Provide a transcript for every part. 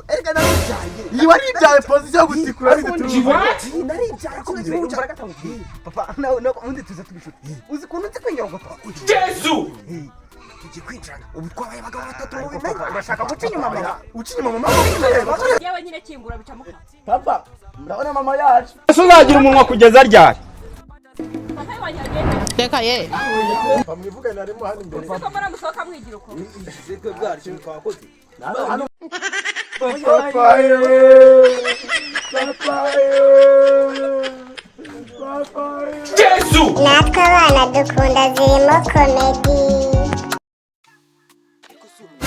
Erega naribyaye. Iyi waribyaye, position yo gutikura bizi. Iyi naribyaye kino gihugu cya Papa, nawe nawe ubundi tuza tubishuti, uzi ukuntu nzi kwinyorogota. Jesu! Tugiye kwinjirana, ubu twabaye abagabo batatu mu Ariko bimenya. papa, urashaka guca inyuma mama? Uca inyuma mama? Yewe nyine, kingura bicamuka. Papa, murabona mama yacu. Ese uzagira umunwa kugeza ryari? Papa wanjye agende. Reka ye. Papa, mwivugane, harimo hano imbere. Ese ko mbona musohoka mwigira uko? Twe bwacu twakoze. Hano papa ye, papa ye, papa ye. Jesu! Natwe abana dukunda zirimo comedy. Ariko si umuntu,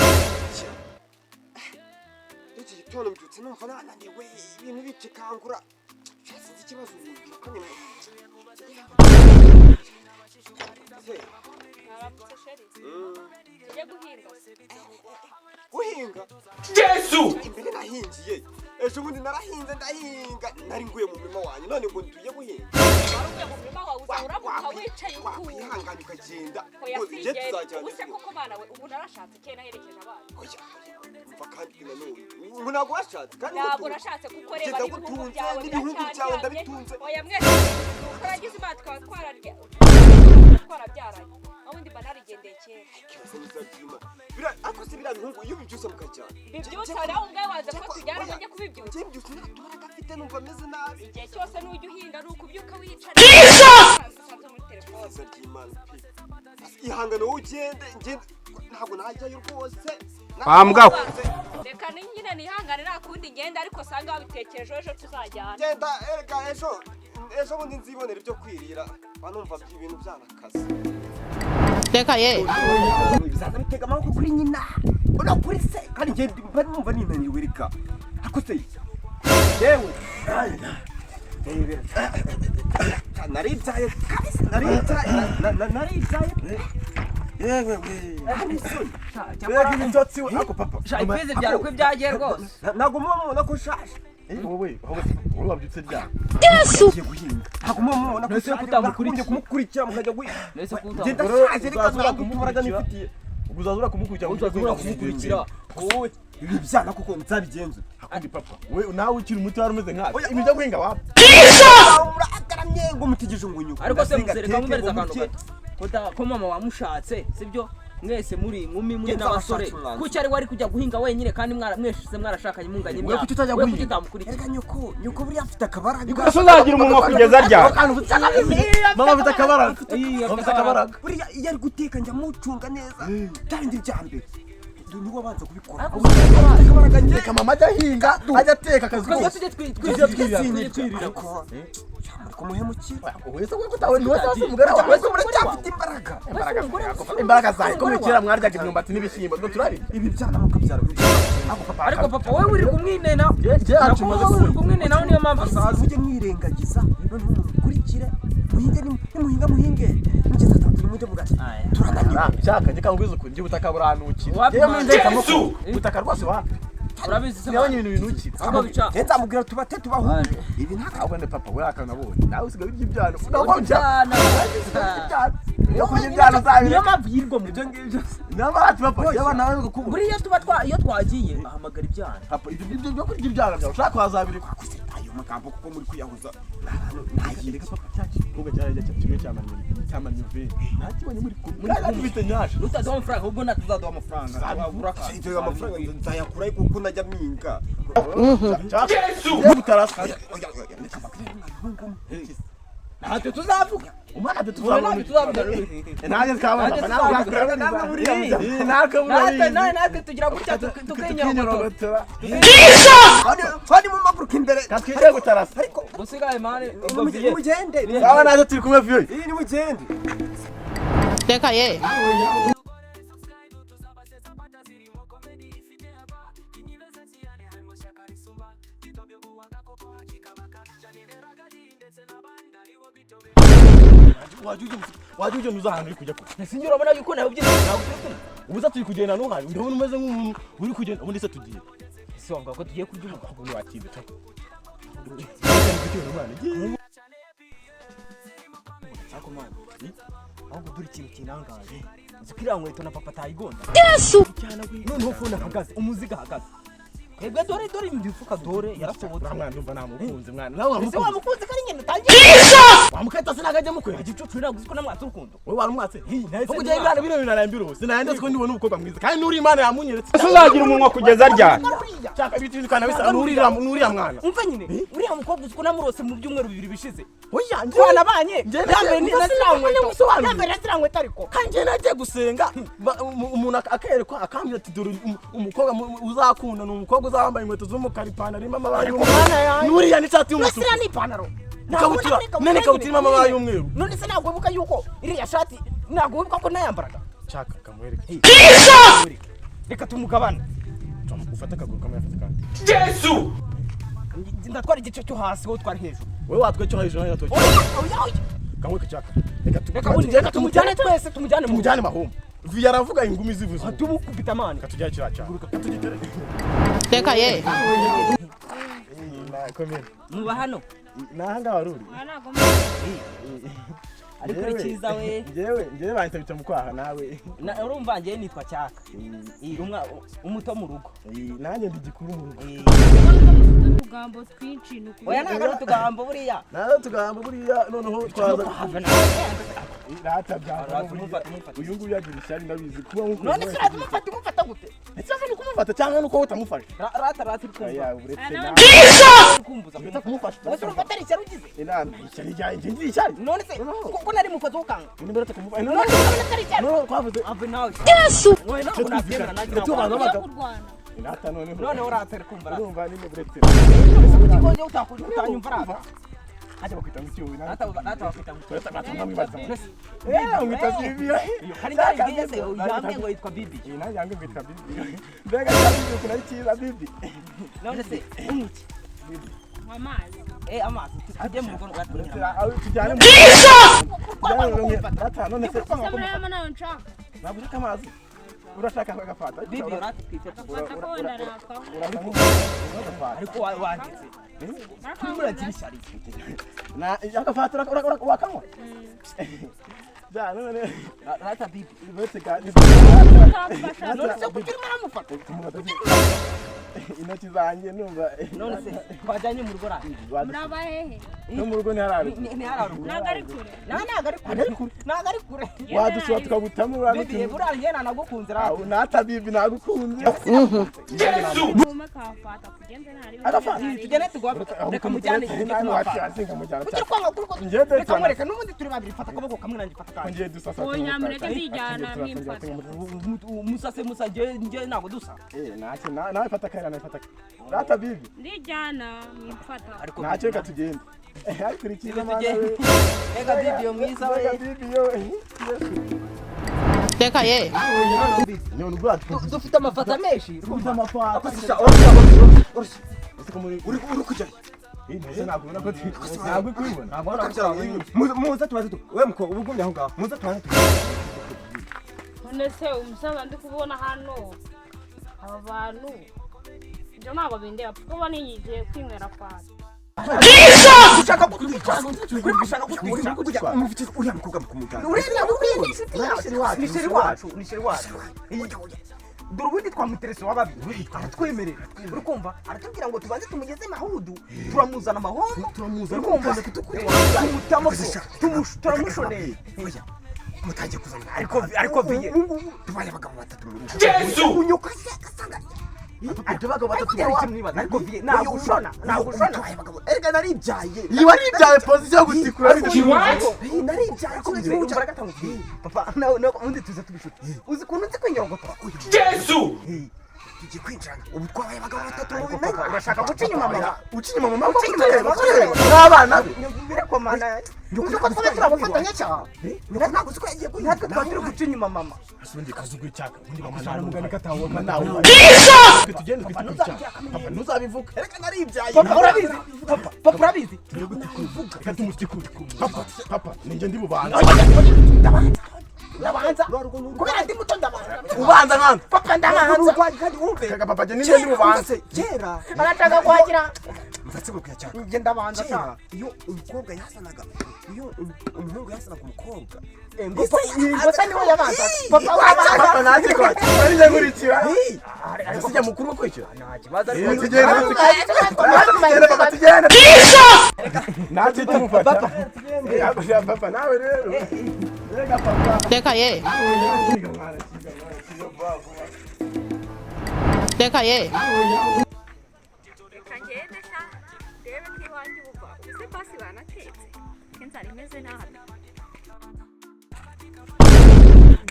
iki gitondo mbyutse numva nananiwe, ibintu bikikangura. Sinzi ikibazo mbyukanye Se, Mwaramutse chéri. Tujye guhinga. Guhinga? Jesu! Imbere nahingiye, ejo bundi narahinze, ndahinga, nari nguye mu murima wanjye, none ngo ntuye guhinga? Wari uvuye mu murima wawe, uza uramuka wicaye ukuntu. Wakwihangana ukagenda. Oya. Rwose njye Singenda. tuzajyana. Ubu se koko bana we, ubu narashatse kera, naherekeje abana. Oya, umva, kandi nanone ngo ntabwo washatse kandi Ntabwo ngo nashatse kuko Njye reba n'ibihugu ndagutunze, byawe n'ibihugu byawe biracyaryamye. ndabitunze. Oya, mwese turagize Imana tukaba twararya twarabyaranye, ubundi mba narigendeye kera. Ikibazo ntizabyima. Ariko se biriya bihugu iyo ubibyutse mukajyana? Bibyutse nawe ubwawe, waza ko tujyana ngo njye kubibyutsa. Njye mbyutse nta tubaraga afite, numva ameze nabi. Igihe cyose nujya uhinga ni ukubyuka wicara usanze muri telefone. Iza ry'Imana pe! Ihangane wowe ugende, ngende, ntabwo najyayo rwose. Wa mbwa we. Reka ni nyine nihangane, nta kundi ngenda, ariko usanga wabitekerejeho, ejo tuzajyana. Genda erega, ejo ejo bundi nzibonera ibyo kwirira, mba numva ibintu byanakaze. Reka ye. Bizaza bitega amaboko kuri nyina no kuri se, kandi njye mba numva ninaniwe. Reka, ariko se yewe, naribyaye kabisa, naribyaye, naribyaye. Yewe we, mbega ibitotsi we! Ako papa. Ibizi byawe uko ibyagiye rwose. Ntabwo muba mubona ko nshaje? Wowe wowe wowe, wabyutse ryari? Ngiye guhinga, ntabwo muba mubona ko Mbese nshaje? ko utamukurikiye? Mwakagombye kumukurikira mukajya guhinga. Mbese ko Njye utamukurikiye? ndashaje, reka, ntabwo imbaraga nifitiye. Ubwo uzaza urakumukurikiye? Uzaza urakumukurikiye wowe. Ibi byana kuko nzabigenza. Akundi papa we, nawe ukiri muto wari umeze nkawe, ibintu byo guhinga wapi? Muragaramye ngo mutegereje ngo nyuko. Ariko se muzereka nkumereza akantu gato. Ko mama wamushatse, sibyo? Mwese muri inkumi, muri Njye n'abasore, nzabashakira umwanzuro. kuki ari wari kujya guhinga wenyine kandi mwese mwarashakanye, munganye Wowe imyaka? kuki utajya Wowe kuki guhinga? utamukurikiye? Erega nyoko buriya afite akabaraga. Ese uzagira umunwa kugeza ryari? Mama afite akabaraga. Iya, mama afite akabaraga. Buriya iyo ari guteka njya mucunga neza, bya bindi bya mbere niwe abanza kubikora. Ariko Afite akabaraga njye. Reka mama ajya ahinga, ajya ateka, akazi Twese kose. tujye Tujye twirira, twirira. tujye twirira. Ariko muri kumuhemukira. Wese we kutawe ni wese wese umugore wawe. Wese muracyafite imbaraga. Imbaraga zawe ko kera mwaryaga imyumbati n'ibishyimbo, twe turabirya. Ibi byana mukabyara. Ariko papa, wowe uri kumwinena. Njye yacu Nako maze wowe uri kumwinena, niyo mpamvu asaza. Mujye mwirengagiza, noneho mumukurikire muhinge, nimuhinga muhinge mugeze atatu nimujye mugati turananiwe. Nshaka njye kangwiza ukuri, njye ubutaka buranukira. Wapi Yewe man? mwinjye. Jesu! Ubutaka rwose wapi. Urabizi se? Sinabonye ibintu binukira. Ahubwo bica. Njye nzamubwira tubate tubahuge ibi ntabwo. Ahubwo ne papa we, akantu nabonye, nawe usigaye urya ibyano, nabwo Ibyana. ibyano, iyo kurya ibyano uzabireka. Niyo mpamvu yirirwa mu ibyo ngibyo. Niyo mpamvu papa yaba nawe gukubura. Buriya tuba twa iyo twagiye ahamagara ibyana. Papa, ibyo byo kurya ibyano byawe ushaka wazabireka. Gusa ayo magambo kuko muri kuyahuza. Reka papa, cya gikobwa cyarajya kimwe cyamannye veni, ntakibonye muri kumwe kandi gifite nyasha. Nutaduha amafaranga, ahubwo natuzaduha amafaranga wabura akantu. Ibyo amafaranga nzayakura kuko najya mpinga. Jesu! Utarasa. Oya oya, reka mbabwire, mwabihungu. Ntacyo tuzavuga. Umwana Wowe ntacyo tuzavuga. Nanjye twabona. Nanjye Nawe tuzavuga. namwe buriya natwe Natwe natwe tugira gutya tukinyorogotora. tukinyorogotora. Twari mu maguruka imbere. Katwige gutarasa. Ariko Gusigaye mane ubwo viye. nimugende. Sawa, natwe turi kumwe viyo. Iyi nimugende. Reka ye. Wajya ugenda uza ahantu uri kujya kure. Sinjye urabona yuko nawe ubyina, ntabwo turi kumwe. Ubu se turi kugenda ntuhari, ndabona umeze nk'umuntu uri kugenda. Ubundi se tugiye? Ese wanga ko tugiye kurya umugabo? Ahubwo ntiwakinze pe. Ariko mwana, ahubwo dore ikintu kinangaje, uzi ko iriya nkweto na papa atayigonda? Yesu. Noneho phone ahagaze, umuziga ahagaze. Twebwe dore dore imifuka dore yarasohotse. Uriya mwana ndumva namukunze mwana. Nawe Ese wamukunze. wamukunze ko ari nyina utangiye? Wamukata sinakajya mukwera. Igicucu ntabwo uzi ko namwatse urukundo. Wowe warumwatse. Nahise Ahubwo njyewe ndimwatsa. biriya biriya bintu narambirose. Sinayanditse ko ndibona umukobwa mwiza. Kandi n'uriya Imana yamunyeretse. Ese uzagira umunwa kugeza ryari? Shaka ibiti bikana bisa n'uriya n'uriya mwana. Umva nyine, uriya mukobwa uzi ko namurose mu byumweru 2 bishize. Oya njyewe Twanabanye. Njyewe Yambaye njyewe na ziriya nkweto. ngusobanurire. Yambaye na ziriya nkweto ariko. Kandi njyewe nagiye gusenga umuntu akerekwa akambwira ati dore umukobwa uzakunda ni umukobwa uzaba wambaye inkweto z'umukara, ipantaro irimo amabara y'umweru n'uriya n'ishati y'umutuku. Iriya ni ipantaro. Ikabutura, nene ikabutura irimo amabara y'umweru. None se ntabwo wibuka yuko iriya shati, ntabwo wibuka ko nayambaraga? Shaka kamwereke. Reka tumugabane. Ufate akaguru kamwe, afate kandi. Yesu! Ndatwara igice cyo hasi, wowe utwara hejuru. Wowe watwe cyo hejuru, nawe watwe. Oya, oya, oya. Kamwereke cyaka. Reka Reka ubundi reka tumujyane twese, tumujyane mu tumujyane mahoma. Vi yaravuga ingumi zivuze. Tumukubita mani. Reka tujyane kiriya cyane. Reka tugitere. Reka ye. Komera. Muba hano. Naha ngaha wari uri. Aha ntabwo mba- Ariko uri cyiza we. Njyewe bahita bita mu kwaha nawe. Urumva njyewe nitwa Cyaka. Umuto mu rugo. Nanjye ndi gikuru mu rugo. Mufite utugambo twinshi ni ukuri. Oya ntabwo ari utugambo buriya. Nawe tugambo buriya noneho twaza. Have nawe. Rata byava. Rata, umufata, umufata. Uyu nguyu yagira ishyari ndabizi kuba nkuko. None se uraza umufata, umufata gute? Ikibazo ni ukumufata cyangwa ni uko utamufashe. Rata rata uri kumva. Oya uretse Ah, nawe. Uri kumbuza. Uretse kumufasha. Wese urumva atari ishyari ugize? Inama ishyari ryanjye njye ngira ishyari. None se ko nari mukozi w'ukanga? Ni uretse kumufasha. None se urabona atari ishyari? Noneho twavuze. Have nawe. Yesu! Oya ntabwo nabyemera nanjye Twe ntabwo. tubanza Tujya abagabo. kurwana. Rata noneho. Noneho rata uri kumva rata. Urumva ni uretse. Kuki utanyumva rata? Hajya bakwita ngo iki wowe nawe? Rata rata bakwita ngo. Uretse rata mwamwibaza. None se- Eh, umwita Bibi. Hari njye ngiye se yambwiye ngo yitwa Bibi. Iyi nanjye yange ngwitwa Bibi. Mbega cya Bibi ukuntu ari cyiza Bibi. None se umuki? Nywa amazi. Eh amazi tujye mu rugo rata. Uretse aho tujyane mu Rata none se Ese murayama nayo nshaka. ntabwo ushaka amazi. Urashaka agafata. Bibi rata twite. Agafata ko wenda nakaho. Urasa nk'agafata. Ariko wanditse. Urimo uragira ishyari. Na agafata wakanywa. Ja none Rata Bibi. uretse ga Utamfasha. None se kuki urimo uramufata? Intoki zanjye numva. None se twajyanye mu rugo rata. Muraba hehe? No mu rugo ntihararuguru. Ntihararuguru. Ntabwo ari kure. Ntabwo ari kure. Ntabwo ari kure. Wadusura tukagutamo Bibi buriya njye nanagukunze rata. Nata Bibi nagukunze. Yesu! Mume kafata tugende ntari. Agafata. Tugende tugwa. Reka mujyane tujye kumufata. Kuki kwanga kuri ko? Njye Reka ndetse mwereke n'ubundi turi babiri, fata akaboko kamwe nanjye fata akandi. ngiye dusasa. Oya, mureke ndijyana, mwimfata. Musase musa njye njye ntabwo dusa. Eh, ntacyo nawe fata akayira, nawe fata. Rata Bibi. Ndijyana mwimfata. Ariko Ntacyo reka tugende. Ariko uri cyiza mwana we. Reka Bibi yo mwiza we. Reka Bibi yo. Reka ye. None ubwo Dufite amafata menshi. dufite amafata. Uri uri kujya. Ntabwo ubona ko ntabwo uri kubibona. Muze tubanze tu. We mukobwa uba ugumye aho ngaho. Muze tubanze tu. None se umusaza ndi kubona hano aba bantu ibyo ntabwo bindeba kuko bo niyigiye kwinywera fanta. Ushaka kutwica. Ushaka kutwica. Umufite uriya mukobwa mukumujyana. Uriya uriya ni inshuti yacu. Ni sheri wacu, ni sheri wacu. Dore ubundi twamuterese wa babiri aratwemerera, uri kumva aratubwira ngo tubanze tumugeze mahudu, turamuzana mahombo, Turamuzana, uri kumva tumutamo, turamushoneye. Oya. Mutangiye kuzana. Ariko ariko biye Tubaye abagabo batatu mu rugo. Yesu! Unyuka se agasanga. Ariko abagabo batatu ariko hari ikintu ariko biye ntabwo ushona, ntabwo ushona. Tubaye abagabo. Erega naribyaye. Iyi waribyaye position yo gutikura. What? Naribyaye. Papa nawe nawe ubundi tuza tubishuti, uzi ukuntu nzi kwinyogotora. Yesu! Tugiye kwinjirana. Ubu twabaye abagabo batatu mu Ariko rugo. papa urashaka guca inyuma mama? Uca inyuma mama. Uca inyuma mama. N'abana be. Birakomana. Uzi ko twaba turi abafatanyacyaha? Ntabwo uzi ko yagiye guhinga. Natwe twaba turi guca inyuma mama. Asundi kazugwa icyaka. Ubundi mama nta mugani katawo nawe. Tugende twite ku cyaka. Papa ntuzabivuga. Erega naribyaye. Papa urabizi, papa papa urabizi. Reka tumutikure. Papa, papa, ninjye ndi bubanze. Ndabanza. Kubera ndi muto ndabanza. Ubanza nkanda. Papa ndabanza. Kandi wumve. Kaka papa je ninde ndi bubanze. Kera. Arashaka kwagira. Mfatse gukwiye cyane. Njye ndabanza Kera iyo umukobwa yazanaga, iyo umuhungu yazanaga umukobwa. Ngo se niwe yabanza. Papa wabanza. Papa nanjye kwa. Nari njye nkurikira. Sijya mukuru ukurikira. Nta kibazo ariko. Tugende tugende papa tugende. Natwe tumufata. Papa nawe rero. Rega papa. Reka ye. Reka ye. Reka ngende sha ndebe ko iwanjye ubu ese basi banatetse ko inzara imeze nabi.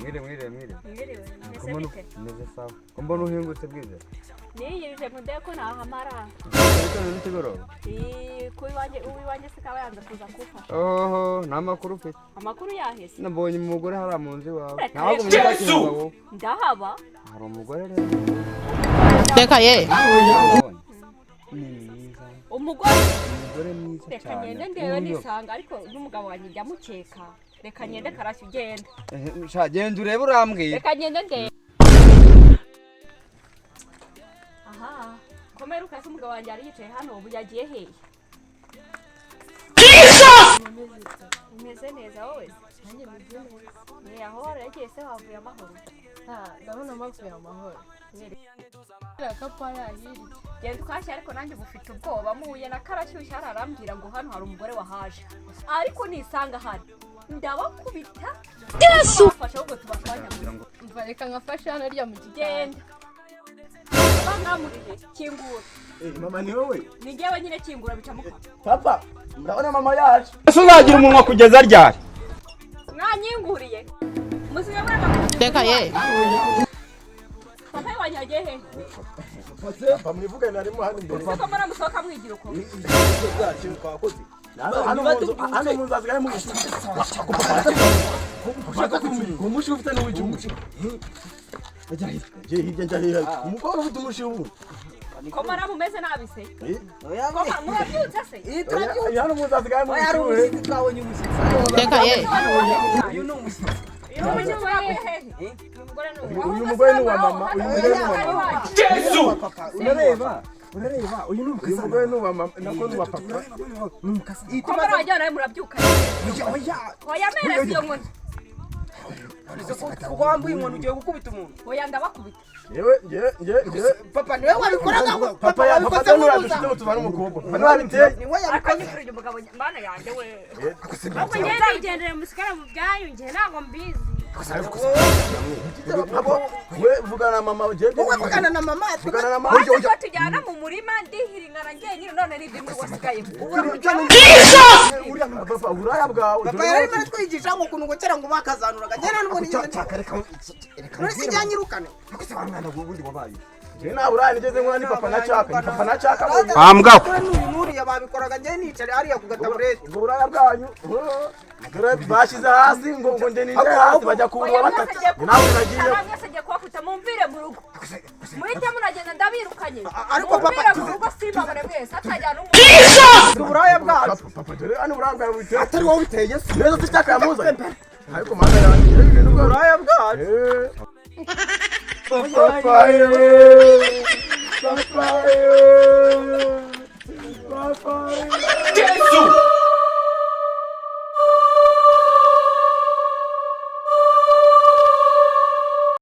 Mwire mwire mwire. Mwiriwe, meze bite? Meze sawa. Ko mbona uhingutse bwiza. Niyirije ngo ndebe ko nahamara. Ariko ni ikigoroba. Ku iwanjye uwiwanjye se kaba yanze kuza kumfasha. Oho, nta makuru ufite. Amakuru yahese. Nabonye umugore hariya mu nzu iwawe. Reka Ntabwo reka. umenya wowe. Ndahaba. Hari umugore rero. Reka ye. Ni mwiza. Umugore. Umugore mwiza Reka cyane. ngende ndebe nisanga ariko n'umugabo wanjye njya mukeka. Reka ngende karashya ugenda. Sha genda urebe urambwira. Reka ngende ndebe. Aha. Komera ukase umugabo wanjye yari yicaye hano ubu yagiye hehe? Umeze neza wowe? Nanjye meze neza. Ni aho waragiye se wavuye amahoro? Ndabona mavuye amahoro. Genda ukashye ariko nanjye ubu ufite ubwoba muhuye na karashyushye hano arambwira ngo hano hari umugore wahaje. Ariko nisanga hano ndabakubita. Yesu! Bafashe ahubwo tubashwanya. Umva reka nkafashe hano rya mu gikari. Genda. Bangamurire kingura. Mama ni wowe. Ni njyewe nyine kingura bica muka. Papa, murabona mama yaje. Ese uzagira umunwa kugeza ryari? Mwanyinguriye. Musibe mwana. Reka ye. Papa wanjye yagiye hehe? Papa mwivugane arimo hano imbere. Siko mbona musohoka mwigira uko. Hano mu nzu hasigaye mu umushi ufite n'uwiki umushi. Hirya njya hirya. Umukobwa ufite umushi ubu. Ko mbona mumeze nabi se? Ko murabyutse se? Hano mu nzu hasigaye mu Oya hari bushuhe. umushyitsi twabonye umushyitsi. Reka ye. Uyu ni umushyitsi. Uyu mugore ni uwa Uyu mugore ni uwa mama. Uyu mugore ni uwa mama. Yesu! Urareba, urareba, uyu ni Uyu mugore ni uwa mama. Nako ni uwa papa. Ko mbona wagira nawe murabyuka. Oya, oya. Oya mereza iyo nkoni. Kuko wambuye inkoni ugiye gukubita umuntu. Oya ndabakubita. Yewe, nge nge nge. Papa niwe wabikoraga Papa papa ya papa wabikoze nura nk'ubuza. dushite tuvana umukobwa. Papa ntiwabiteye. Niwe Ariko yabikoze. nyifurije umugabo mana yanjye we. Ahubwo ngende yigendere musigare mu byanyu njye ntabwo mbizi. Papa, we vugana na mama ugende. Wowe vugana na mama. Vugana na mama. Uretse ko tujyana mu murima ndihiringana njyenyine none ni ndimwe wasigaye. Papa, uburaya bwawe. Papa yari arimo aratwigisha ngo ukuntu ngo kera ngo bakazanuraga. Njye nta n'ubwo nigeze Cyaka reka reka. None se njyanyirukane. Ariko se wa mwana wundi wabaye. Njye nta buraya nigeze nkora ni papa na cyaka. Ni papa na cyaka. Ambwa. N'uyu n'uriya babikoraga njye nicare hariya ku gataburete. Ubwo buraya bwanyu. Dore bashyize hasi ngo ngo njye ninjye hasi bajya kuburwa Oya mwese batatu. agiye Nawe nagiye. kubakubita, mwese agiye kubakubita mumvire mu rugo. Muhite munagenda ndabirukanye. Ariko papa, Mumvire mu rugo simbabone mwese hatajyana umuntu. Uburaya bwacu. Papa dore hano uburaya bwawe buteye. Atari wowe biteye se. Neza se cyaka yamuzanye. Ariko mana yanjye ibi bintu Uburaya bwacu. Papa ye. Papa ye.